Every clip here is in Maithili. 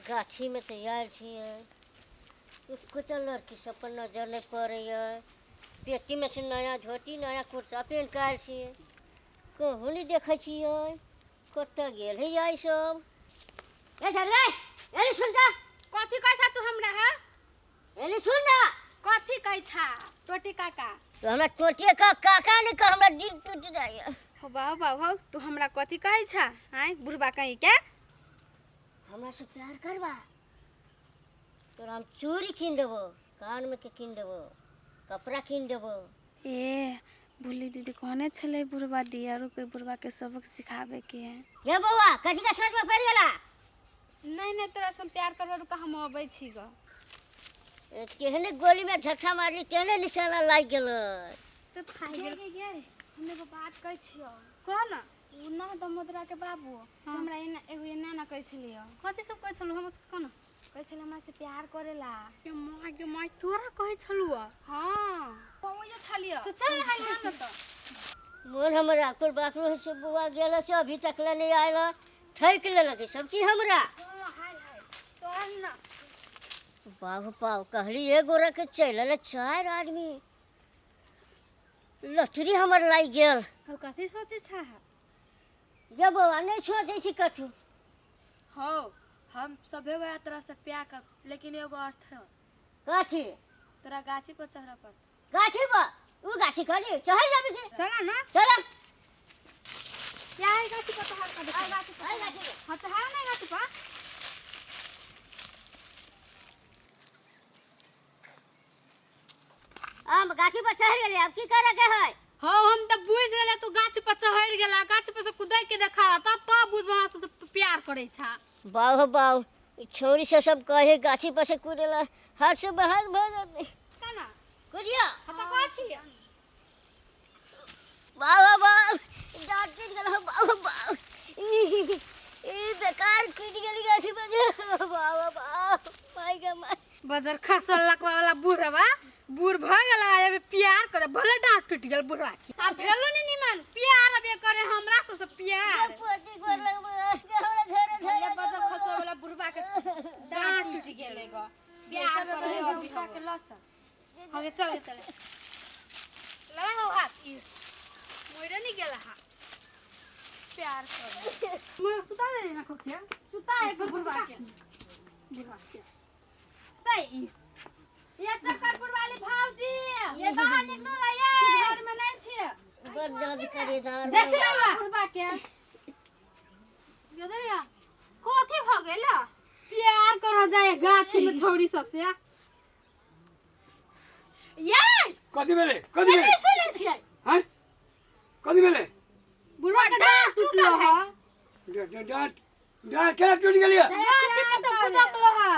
गाछीमे तऽ आयल छियै, एको लड़की सब पर नजर नहि पड़ैए। पेटीमे से नया धोती नया कुर्ता पहिन कऽ आयल छियै, कहूँ नहि देखै छियै। कतऽ गेल है ई सब? ए झगड़े, एने सुन तऽ। कथी कहै छा तू हमरा? है एने सुन ना। कथी कहै छा टोटी काका? तो हमरा टोटिए का काका नहि कह, हमरा दिल टूटि जाइए। हो बाबू बाबू, हौ तू हमरा कथी कहै छा? आँय बुढ़बा कहीं के, हमरा से प्यार करबा तोरा हम चूड़ी कीन देबो, कान में के कीन देबो, कपड़ा कीन देबो। ए भुल्ली दीदी कहने छलै बुढ़बा दिया रुक, बुढ़बा के सबक सिखाबे के है। ये बौआ, कथी का सोच में पड़ गेला? नहीं नहीं, तोरा से हम प्यार करबो, रुका हम अबै छी ग। ए, केहने गोली में झटका मारली, तेहने निशाना लागि गेलै। तो खाइ गेल। गे गे, हम एगो बात कहै छियौ। कह न। ओ न दमोदरा के बाबू से हमरा एना एगो एना ना कहै छलियै। कथी सब कहै छलौ? हम सबके कह न। कहै छलै हमरा से प्यार करेला। गे माय गे माय, तोरा कहै छलौ? हाँ। ओ जे छलियै तो चल हाल न त मोन हमर आकुल बाकुल होइ छै। बौआ गेल से अभी तक ले नहि आयल, ठकि लेलक सब चीज हमरा। चल न। बाप पाव, कहली एक गोरा के चलि एलै चारि आदमी, लटरी हमर लागि गेल। हौ, कथी सोचै छा? गे बौआ, नहि सोचै छी कथू। हौ, हम सभे गोरा तोरा से प्यार कर, लेकिन एगो अर्थ है। कथी? तोरा गाछी पर चढ़ऽ पड़त। गाछी पर? ओ गाछी करी चढ़ जाबी के? चल न। चल। या है गाछी पर चढ़ कर देखा गाछी पर। आइ गाछी पर। हां, चढ़ा ना गाछी पर। हम गाछी पर चढ़ गेली, आब की करे के है? हौ, हम तऽ बुझि गेलै तू गाछ पर चढ़ि गेला, गाछ पर से कुदै के देखा तब तब बुझबो हमरा सबसे तू प्यार करै छा। बाऊ हो बाऊ, ई छौरी से सब कहे गाछी पर से कूदेला हाथ से बाहर भऽ जेतै। केना? कुदिया। हाँ तऽ कथी? बाऊ हो बाऊ, दाँत टूटि गेल हो। बाऊ हो बाऊ, ई ई बेकार कूदि गेली गाछी पर से। बाऊ हो बाऊ, माय गे माय। बजर खसल लकवा वाला बूढ़वा बूढ़ भ गेला, अभी प्यार करे। भले डांट टूट गेल बूढ़वा के, आ भेलो ने निमन प्यार अबे करे हमरा सबसे प्यार। पोती गोर लगबो, हमरा घरे धरे। बजर खसल वाला बूढ़वा के डांट टूट गेले ग, प्यार करे अभी। उठा के लऽ चल। हाँ गे, चल चल, लगा हो हाथ, ई मोरे नहीं गेला। हा प्यार करे। मैं सुता दे ना खोखिया, सुता है बुढ़वा के, बुढ़वा के सही। ये चक्करपुर वाली भाऊजी, ये बाहर निकलो ना, ये घर में नहीं छिए। बड़ दर्द करे दाँत। देख ना बुढ़वा के। ये दैया, कथी भऽ गेल? प्यार कर जाए गाछी में छौरी सबसे। ये कथी भेलै? कथी भेलै? सुनै छियै? हैं, कथी भेलै? बुढ़वा के डांट टूटलो है। डाँट डाँट केना टूटि गेलियै? गाछी पर से कुदकलो है।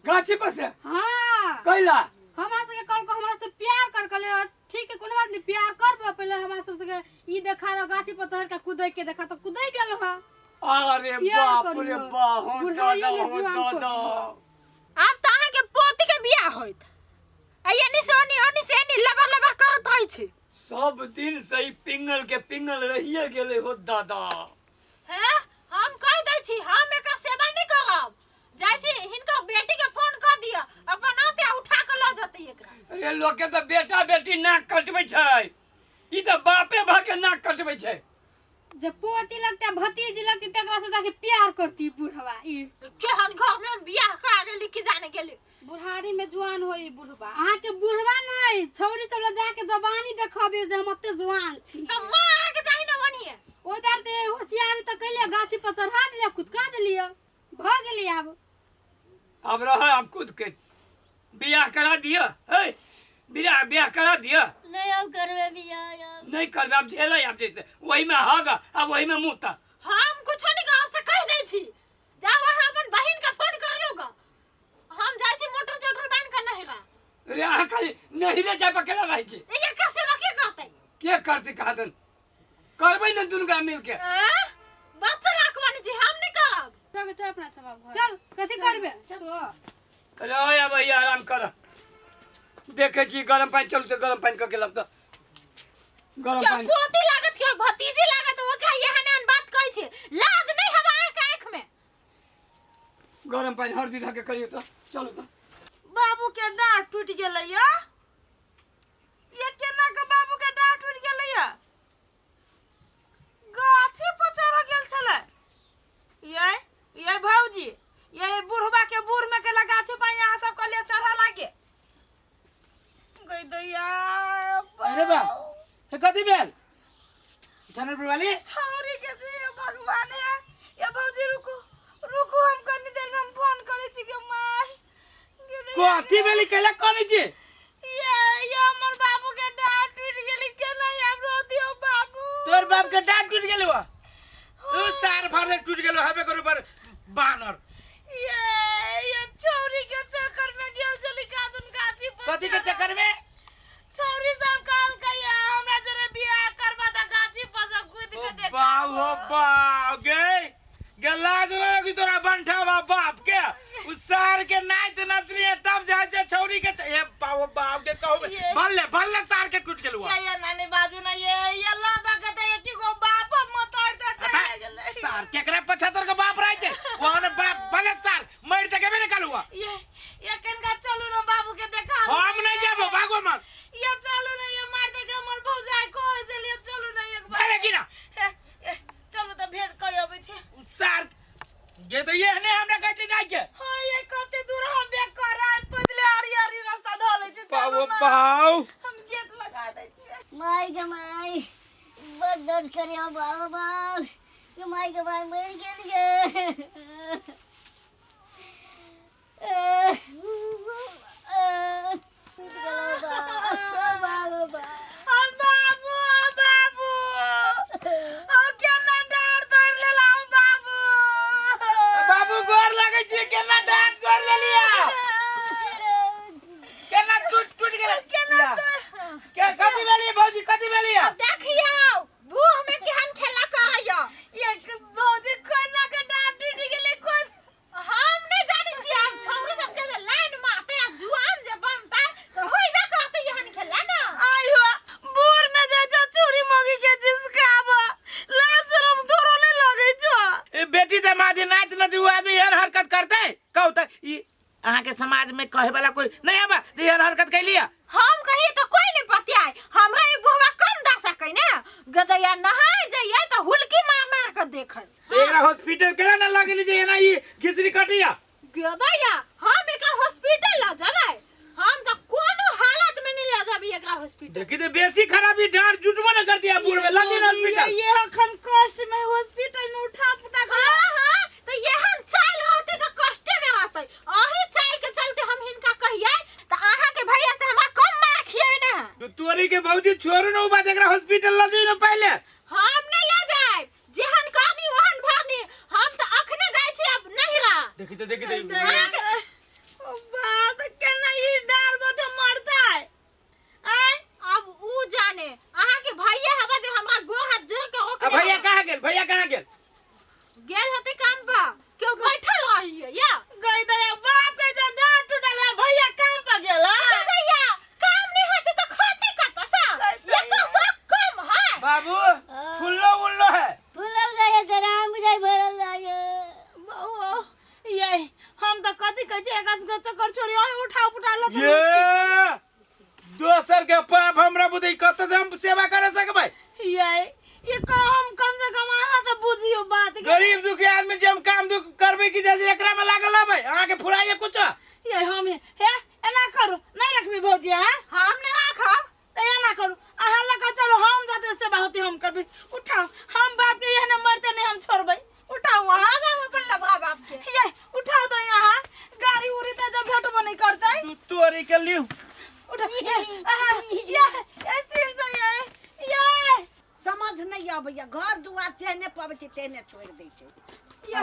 गाछी पर से? हाँ। कैला? हमरा सबके कहलको हमरा से प्यार कर। कहले ठीक है, कोनो बात नहीं, प्यार कर, पहले हमरा सबके ई देखा दो, गाछी पर चढ़ के कूदै के देखा, तो कूदै गेलो है। अरे प्यार बाप रे करियो। बा, हो बुढ़ाइयो दादा में हो जुआन दादा। आब तऽ अहाँके पोती के बियाह होइत आ एनी से ओनी, ओनी से एनी लबर लबर करैत रहै छी। सब दिन से ई पिंगल के पिंगल रहिए गेलै हो दादा। हैं, हम कहि दै छी, हम एकर सेवा नहि करब। जाइ छी हिनकर बेटी के फोन कऽ दिअ, अपन आते उठा कऽ लऽ जेतै एकरा। अरे लोक के तऽ बेटा बेटी नाक कटबै छै, ई तऽ बापे भऽ के नाक कटबै छै। जब पोती लगते भतीजी लगती तकरा से जाके प्यार करती बुढ़वा ई। केहन घर में हम बियाह करा गेली कि जाने गेली। बुढ़ारी में जुआन होई बुढ़वा। अहाँ के बुढ़वा नहीं, छौरी सब लग जाके जवानी देखबे जे हम एते जुआन छी। हम माँ अहाँके चाही ने बनिए। ओहि दार ते होशियारी तऽ कैलियै, गाछी पर चढ़ा देलियै, कुदका देलियै, भऽ गेलै आब। आब रह, आब कूद के बियाह करा दिअ। हे, बियाह बियाह करा दिअ। नहीं अब करबे बियाह आब। नहीं करबे, आब झेलै, आब जैसे वही में हग आ वही में मुँह। हम कुछो नहीं कहब से कहि दै छी, जाउ अहाँ अपन बहिन के फोन करियौ ग, हम जाइ छी मोटर जोटर बान्हि के नहिरा। रे, अहाँ खाली नहिरे जाय पर केना रहै छी? एकर सेवा के करतै? के करतै कहादन, करबै ने दुनू गोरा मिलके। आँ? बच्चा राखवानी छी, हम नहीं करब। चल चल, अपना सब आब घर। चल, कथी करबे तो? रह अब भैया, आराम कर, देखै छी गरम पानि। चलू तऽ गरम पानि कऽ के लब तऽ गरम क्या पानि। पोती लागत के भतीजी लागत, ओकरा एहन एहन बात कहै छै, लाज नहीं हवा अहाँके आँखि में? गरम पानि हरदी धऽ के करियौ तऽ चलू तऽ। बाबू के डाँट टूटि गेलै या ये केना के बाबू के डाँट टूटि गेलै या गाछे पर चढ़ गेल छलै। ये ये भौजी ये बुढ़वा के बूढ़ में केला गाछे पर यहाँ सब कहलिए चढ़ लागे गई दैया। अरे बा हे कथी भेल चनर वाली छौरी के जे भगवान है। ये भौजी रुकू रुकू, हम कनी देर में हम फोन करै छी के माय। कथी भेल केला करै छी? ये ये हमर बाबू के डाँट टूटि गेलै, केना आब रह दियौ बाबू। तोर बाप के डाँट टूटि गेलौ? ओ सार भरले टूटि गेलौ हेबे करू पर बानर। ये छौरी के चक्कर में गेल छली कादुन गाछी पर। कथी के चक्कर में? छौरी सब कहलकै हमरा जोरे बियाह करबा त गाछी पर सब कूद के देख। बाऊ हो बाऊ गे गलाज रह तोरा बंठा बा बाप के उस सार के नाइत नतनी है तब जाय छै छौरी के ए बाऊ बाप के कहू भल्ले भल्ले सार के टूट गेलौ। ये नानी बाजू ना ये लादा के त एक गो बाप मत आइ त चले गेलै। सार केकरा 75 के बाप रहै छै ओहन बाप भले सार मरि त गेबे ने कलुआ। ये कनका चलू ना बाबू के देखा। हम नहीं जाबो भागो मत। ये चलू ना ये मार दे के हमर भौजाई कहै छलिए चलू ना एक बार। अरे की ना चलू त भेंट कइ अबै छी। सार जे त ये ने हमरा कहै छै जाय के। हां ये कते दूर हम बे कराय पदले हरी हरी रास्ता ध लै छै। बाबू बाऊ हम गेट लगा दै छियै। माय गे माय बड़ दर्द करे हो बाबा बाप गे माय गे माय मरि गेल गे। बाबू बाबू केना डाँट तोड़ि लेलहुँ बाबू। बाबू गोर लगै छी, केना डाँट तोड़ि लेलियै, केना टूट टूट गेलै केना के कथी भेलियै भौजी कथी भेलियै? देखियौ बूढ़ में केहन खेला करैया। ये भौजी कोना के डाँट टूटि गेलै कोन हम नहीं जानै छी। आब छौरी सब के जे लाइन मारतै आ जुआन जे बनतै त होइबे करतै एहन खेला ना। आइ हो बूढ़ में जाय छौ छुरी मगी के जिसकाब लाज शरम थोड़ो नहीं लगै छौ। ए बेटी दमादी नाति नदी उ आदमी एहन हरकत करतै कहू त ई अहाँ के समाज में कहे वाला कोई नहीं आबा जे एहन हरकत कैलिया? हम कहिए तो कोई नहीं पतियाए, हमरा ई बुढ़वा कम दा सकै ना। गदैया नहाय जइए त हुलकी मार मार के देखै। एकरा हॉस्पिटल केना ना लगेली जे एना ई घिसरी कटिया? गदैया हम एकरा हॉस्पिटल ल जबै, हम त कोनो हालत में नहीं ल जबै एकरा हॉस्पिटल। देखी त बेसी खराबी डांट जुटबो न कर दिया बूढ़ में लगी ना हॉस्पिटल। ये अखन कष्ट में हॉस्पिटल में उठा पुटा के। हां हां त एहन चाल रहतै त कष्टे में रहतै। अही चाल के चलते हम हिनका कहियै त अहाँ के भैया से हमरा कम मार खियै ना। तो तोरी के भौजी छोड़ू न उ बात, एकरा हॉस्पिटल ल जइयो न पहले। हम नहीं ले जाए, जेहन करनी ओहन भरनी। हम त अखने जाय छी अब नहिरा। देखी त देखी त बात केना ई डार बते मरतै आय। अब उ जाने अहाँ के भैया हवा जे हमरा गोर हाथ जोड़ के रोकने। भैया कहाँ गेल? भैया कहाँ गेल? गेल होते काम पर, क्यों बैठल रहिए या गई दया बाप के जे डांट टूटल है भैया काम पर गेल। गदैया काम नहीं होते तो खाते कत सा, ये तो सब कम है। बाबू फुल्लो उल्लो है फुलल गए दराम बुझाइ भरल जाय। बहु ये हम त कथि कहै छी एकरा सबके चक्कर छोड़ी ओहि उठा पुटा ल। ये दोसर के पाप हमरा बुद्धि कत से हम सेवा करे सकबै? ये कम कम से कम अहाँ त बुझियो बात के। गरीब दुखी आदमी जे हम काम दुख करबै कि जैसे एकरा में लागल रहबै अहाँ के फुराइए कुछ। ये हम हे एना करू नहीं रखबी भौजी? हां हम नहीं राखब। त एना करू अहाँ लग चलो, हम जते सेवा होती हम करबै। उठाओ हम बाप के एहन मरते नहीं हम छोड़बै। उठाओ अहाँ जाओ अपन लबरा बाप के। ये उठाओ तो यहाँ गाड़ी उड़ी त जब भेटबो नहीं करतै। तू तोरी के लियो उठा ये स्थिर से ये समझ नहीं आबैया, घर दुआर जेहने पबै छै तेहने छोड़ि दै छै। या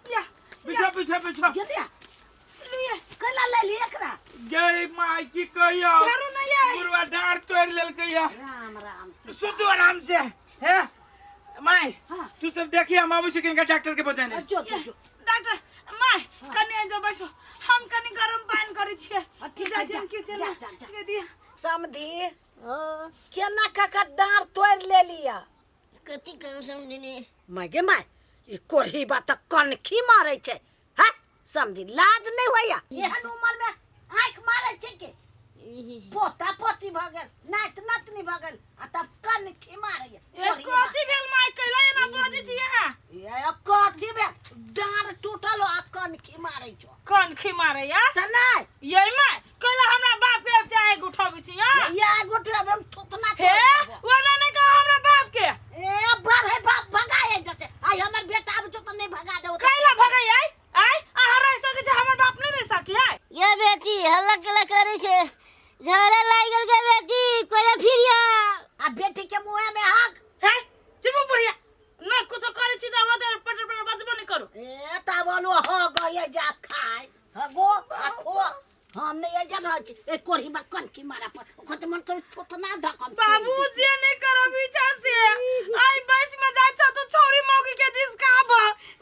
या पीछा पीछा पीछा गेलिया लुए कैला ले ली एकरा? गई माय की कहियो धरू न ये बुढ़वा डांट तोड़ लेलकै या। राम राम सीता। सुतू आराम से हे my. हाँ। तू सब देखिए हम आबै छी किनका डॉक्टर के बचाने। जो जो जो डॉक्टर my कनी जो बैठो, हम कनी गरम पानी करै छियै। हाँ, ठीक जाइ है, जा, छियन किचन जा, में। जा, जा। गे दिया। समधी केना ककर डाँड़ तोड़ि लेलिया? कथी कहू समधिनी? My गे my, ई कोढ़ी बा त कनखी मारै छै। हैं समझी लाज नहि होइया एहन उमर में आँखि मारै छै के पोता पोती भऽ गेल नाति नतनी भऽ गेल आ तब कन खिमारैया ए कथी भेल माय कैला एना बजै छी अहाँ ये कथी भेल डाँर टूटल आ कन खिमारै छौ कन खिमारैया तऽ नहि ये माय कैला हमरा बाप के आबिते आगि उठाबै छी अहाँ ये गोटे हम थुतना हे ओना नहि कहो हमरा बाप के ए बढ़े बाप भगाए जते आइ हमर बेटा आबै छौ तऽ नहि भगा देबो कैला भगै आइ आइ अहाँ रहि सकै छी हमर बाप नहि रहि सकी है ये बेटी हल्ला केला करै छै झगड़ा लागि गेल गे बेटी कोई फिरिया आ बेटी के मुँह में हक हे चुप बुढ़िया न कुछो करै छी तऽ ओते पटर पटर बजबो नहि करू ए ता बोलो हो गए जा खाय हगो आ खो हम नहीं ए जन छी ए कोरी बा कन की मारा पर ओकर त मन करे थोतना धकम बाबू जे नहि करब इच्छा से आई बस में जाइ छ तू छौरी मौगी के जिसकाब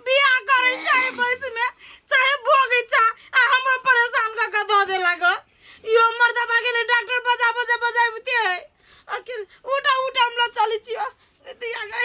बियाह करै चाहे बस में चाहे भोगै चा आ हमरो परेशान कऽ के दऽ दे लाग यो मर्दा गेलै डॉक्टर बजा बजा बजाबते है अकेल उठा उठा हम लोग चलै छियो दिया गए।